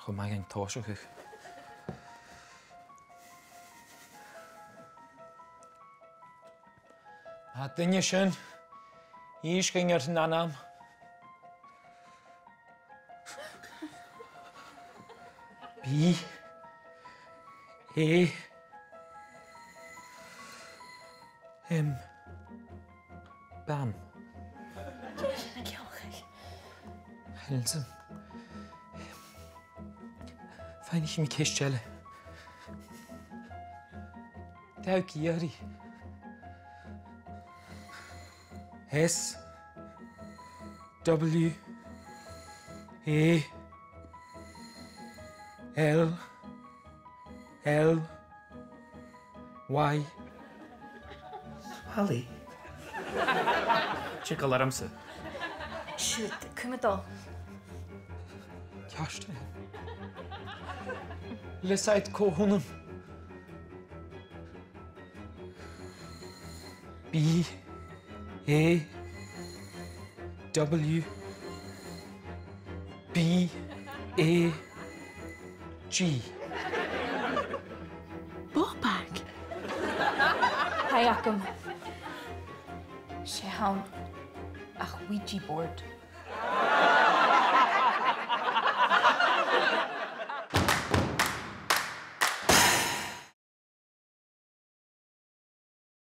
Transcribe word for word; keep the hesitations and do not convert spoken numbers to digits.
Cho math gun tòiseachadh. Tha an duine sin, innis dhuinn air an ainm. B, A, M, Bam. Chan eil sin. Feumaidh mi ceist eile. Dè tha thu ag iarraidh? S, W, A, L, L, Y. Hallie. Tha e ag ràdh rium-sa. Siuthad, cùm a' dol. Ceart. Leis a' chòmhnaidh. B, A, W, B, A, G. Ball bag. Tha e agam. 'S e th' ann ach Ouija board.